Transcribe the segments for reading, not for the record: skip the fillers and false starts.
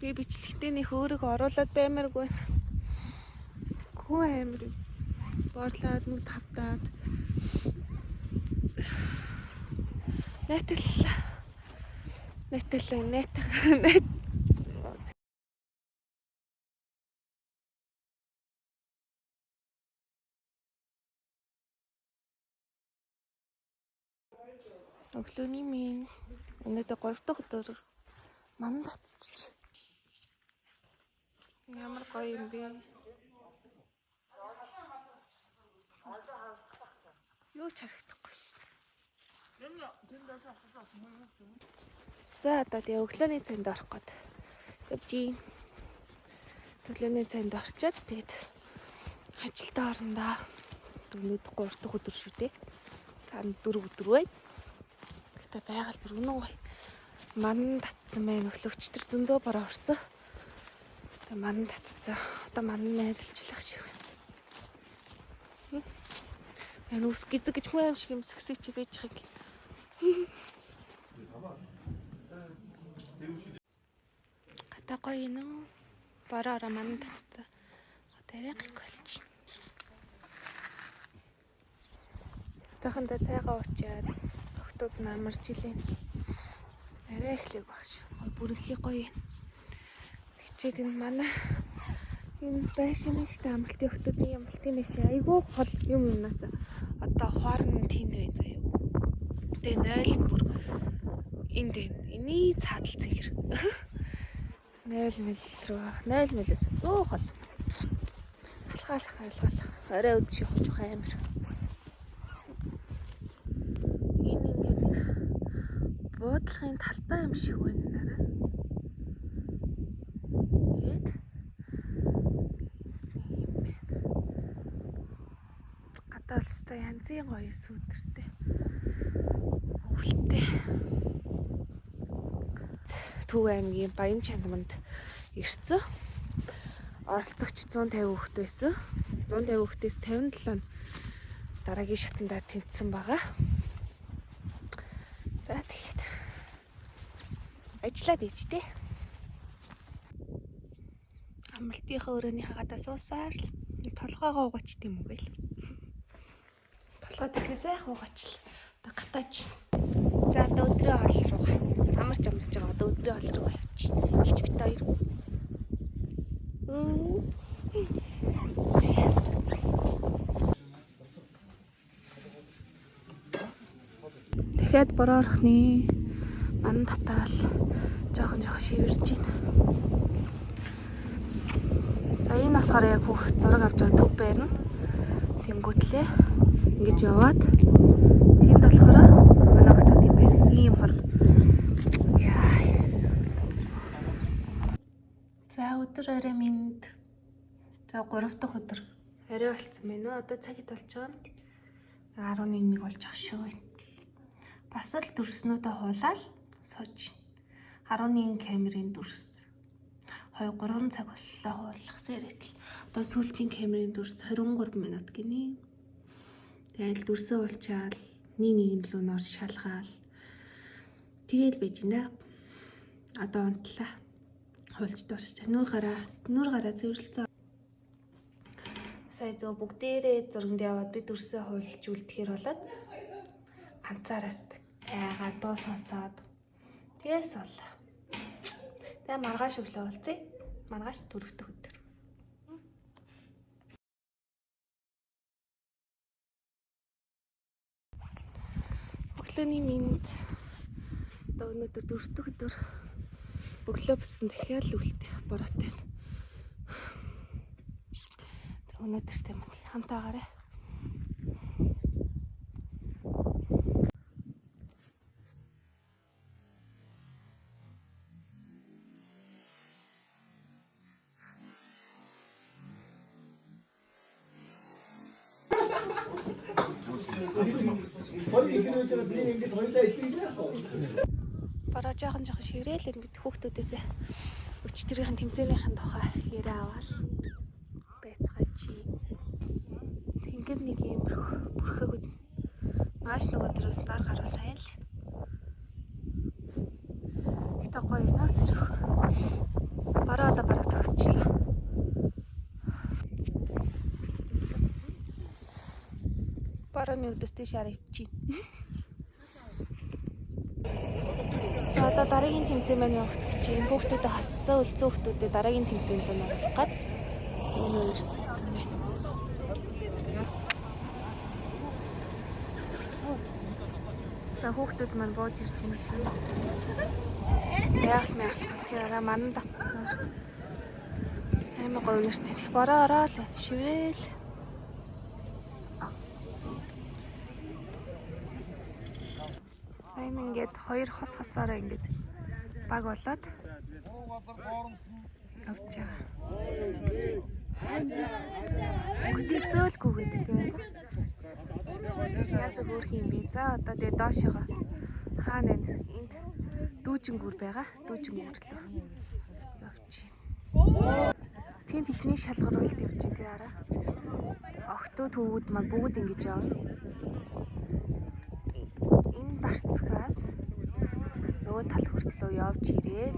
Тэгээ бичлэгтээ нөх өөрийгөө оруулаад баймааргүй. Хүү амир борлаад нүд хавтаад найтал найтал найтал найт Өглөөний минь өнөөдөр 3 дахь өдөр ман татчих. Ямар гоё юм бэ? Юу ч харагдахгүй шүү дээ. За одоо тэгээ өглөөний цайнд орох гээд явж гин. Өглөөний цайнд орчоод тэгээд ажилдаа орно да. Өнөөдөр 3 дахь өдөр шүү дээ. Цаана 4 өдөр байна. Гэтэ байгаль бүр үнэн гоё. Ман татсан байна. Өглөөгч төр зөндөө бороо орсон. Тэгээ ман татцсан. Одоо ман найрлчлах шиг байна. Энэ үс гизэг гэж хүн аим шиг юм сэгсэг чи байж байгаа юм. Гата гоё юм уу? Бороо ороо ман татцсан. Одоо арай гик болчих. Одоохондоо цайгаа уучаад охтууд нь амарч илээ. Арай эхлэх байх шүү. Гой бүрэнхий гоё юм. Хичээд энэ манай энэ байшин шүү дээ амралтын охтуудын амралтын байшин айгүй хол юм юмнаас одоо хуарн тэнд байна заяа. Тэгээ 0 нь бүр энд байна. Эний цаадал цэгэр. 0 мэл рүү 0 мэлээс өө хол. Алхаа алхаа алхаа алхаа. Орой өдөш явах жоох амир. Энэ ингээд нэг буудлахын талбай юм шиг байна нараа. Ингээд юм байна. Гадаа бол өстой янзын гоё сүудэртэй. Өвөлтэй. Төв аймгийн Баян чанамд ирсэн. Оролцогч 150 хүүхэд байсан. 150 хүүхдээс 57 нь дараагийн шатандаа тэнцсэн байгаа. За тэгээд ажиллаад ич тээ. Амралтынхаа өрөөнийхөө гадаа суусаар л нэг толгоогоо угаач тийм үү гээл. Толгой тэрхээ сайхан угаач л. Одоо гатаач. За одоо өдрөө хоол руугаа. Амарч амарч байгаа. Одоо өдрөө хоол руугаа явчих. Хич бит хоёр. Дахиад бороо орхны ман татаал жоохон жоохон шивэрч байна. За энэ болохоор яг хүүхд зураг авч байгаа төв байрна. Тэнгүүтлээ ингэж яваад тэнд болохоор манай охтуудын байр ийм хол. Яа. За өдөр орой минь. За 3 дахь өдөр орой болцсон байна. Одоо цаг хэд болж байгаа юм? 11-ийг болж ах шүү. Бас л дүрснүүдээ хуулаад сууж. 11 камерын дүрс. 2 3 цаг боллоо хуулахсан яриад л. Одоо сүүлчийн камерын дүрс 23 минут гинэ. Тэгэл дүрсээ уулчаал нэг нэгэн лүү нор шалгаал. Тэгэл байж гинэ. Одоо унтлаа. Хуулж дуусч. Нүр гараа цэвэрлцээ. Сая зөө бүгдээрээ зурганд яваад би дүрсээ хуулж үлдэхэр болоод ганцаараас айгаа дуу сонсоод тэгээс суулаа. Тэгээ маргааш өглөө уулзъя. Маргааш дөрөв дэх өдөр. Өглөөний минь одоо өнөөдөр дөрөв дэх өдөр өглөө болсон дахиад л үлдэх бороотой. Тэг өнөөдөр тийм хамт агаарай. Хоёр их нүүж байгаа би ингэж хоёлаа ишлэх яах вэ? Бороо жоохон жоохон шиврээл энэ бид хүүхдүүдээсээ өчтөрийнхэн тэмцээнийхэн тухай яриа аваал байцгааж. Тэнгэр нэг юм бүрхэг маш нөгөө дөрөөс нар гаруй сайн л. Гэтэ гоё нөө сэрэх. Борооны өдөөс тийш араа ивчих. За одоо дараагийн тэмцээн маань явах гэж байна. Хүүхдүүдэд хасцсан үлдсэн хүүхдүүдэд дараагийн тэмцээн рүү оруулах гад өнөө ирцэгдсэн байна. За хүүхдүүд маань бууж ирж байна шээ. Яах юм яах вэ? Араа манан татсан. Амар гоё үнэртэй. Бороо ороо л байна. Шиврээл. За энэ ингээд хоёр хос хосоороо ингээд баг болоод явж байгаа. Бүгдийг зөөлгүйгээд тийм. Яасаг өөр юм бэ? За одоо тэгээ доошоогоо хаана вэ? Энд дүүжингүүр байгаа. Дүүжингүүр лөө явж байна. Тийм техник шалгаруулалт явж байна тэр араа. Октод хөвгүүд маань бүгд ингэж явна. Энэ дарцгаас нөгөө тал хүртлөө явж ирээд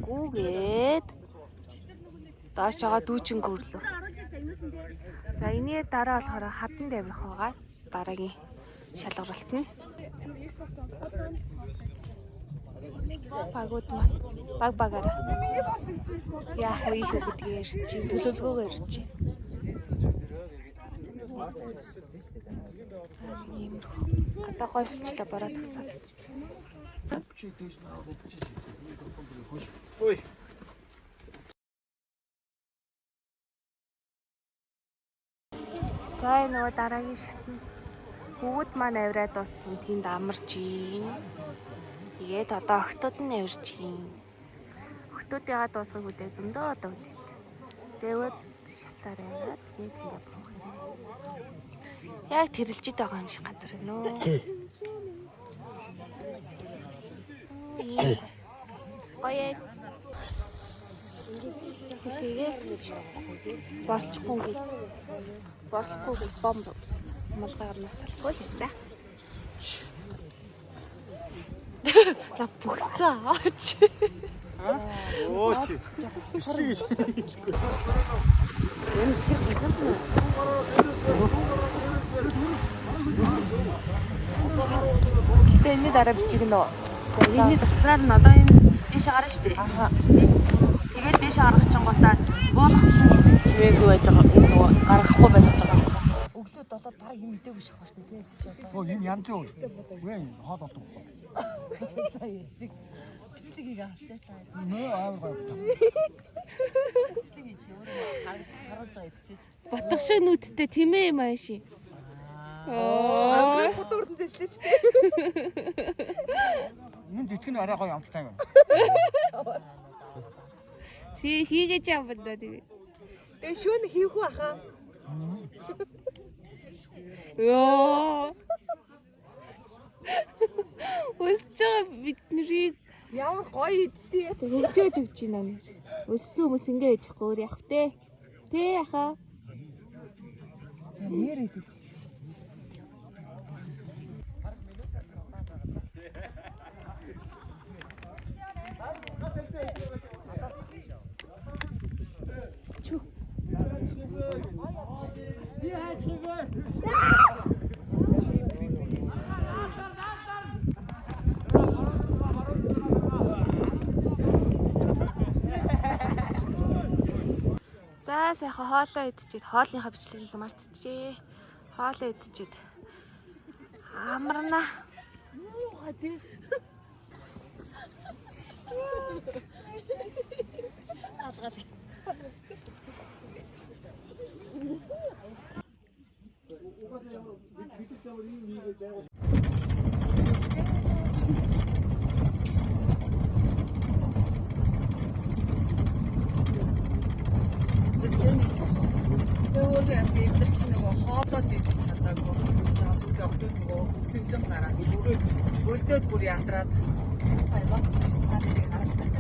гүүгээд доошоогоо дүүжингүүр лөө. За энэний дараа болохоор хадан давирах байгаа. Дараагийн шалгаралт нь. Багууд маань баг багаараа яах вэ их үү гэдгийг ярьж чинь төлөвлөгөөгөө ярьж чинь. За нэг иймэрхүү. Одоо гой болчлаа бороо зогсоод. За энэ нөгөө дараагийн шатна. Бүгд маань авираад дууссан. Тэнд амарч юм. Тэгээд одоо октод нь авирч юм. Октодыгаа дуусгах үлээ зөндөө одоо үлээ. Тэгээд шатаар авираад тэгээд ингэ буух юм. Яг тэрэлжид байгаа юм шиг газар нөө. Ийм гоё. Хүлээгээс ч борлохгүй гэл борлохгүй гэл бомб малгайгаар нас салахгүй л юм да. На бүгсэн аач. Оо чи. Бичлэг хийхгүй. Гэтэ энэний дараа бичиг нөө. Энэний завсраар нь одоо энэ дээш гарна шүү дээ. Тэгээд дээш гаргах чингуудаа буулгах хийсэн чивээгүй байж байгаа энэ нөгөө гаргахгүй байж байгаа. Өглөө 7-д баг юм мдээгүй шах ба шүү дээ тий. Оо юм янз бүр. Үгүй хоол олдог байхгүй. Шиг бичлэг хийгээ авчаачлаа. Нөө амар гоё. Бичлэг хийж өөрөө харуулж байгаа идчихэж. Ботох шиг нүдтэй тийм ээ мааши. Оо. Нүн тэтгэн арай гоё амттай юм. Тий хийгээч юм байна тэгээ. Тэгээ шүүн хийвхүү ахаа. Йоо. Өсөж байгаа бид нарыг Ямар гоё идтий. хөгжөөж өгч байна нэр. Өссөн хүмүүс ингэ яж ахгүй өөр явах те. Тэ яхаа. Нэр идэв. За сайхан хоолоо идчихэд хоолныхаа бичлэгийг мартчихжээ. Хоолоо идчихэд амарна. Муухай тий. Өөрөө амт эдгээр чинь нөгөө хоолойч идэж чадаагүй. За сүүлийн октод нөгөө үсгэлэн гараад өлдөөд бүр ядраад.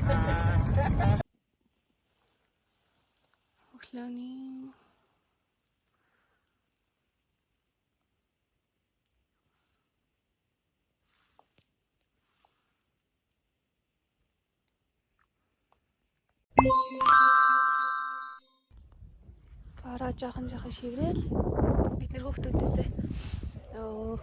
Аа. Өглөөний Бороо жоохон жоохон шиврээл бид нэр хүүхдүүдээсээ Йоо.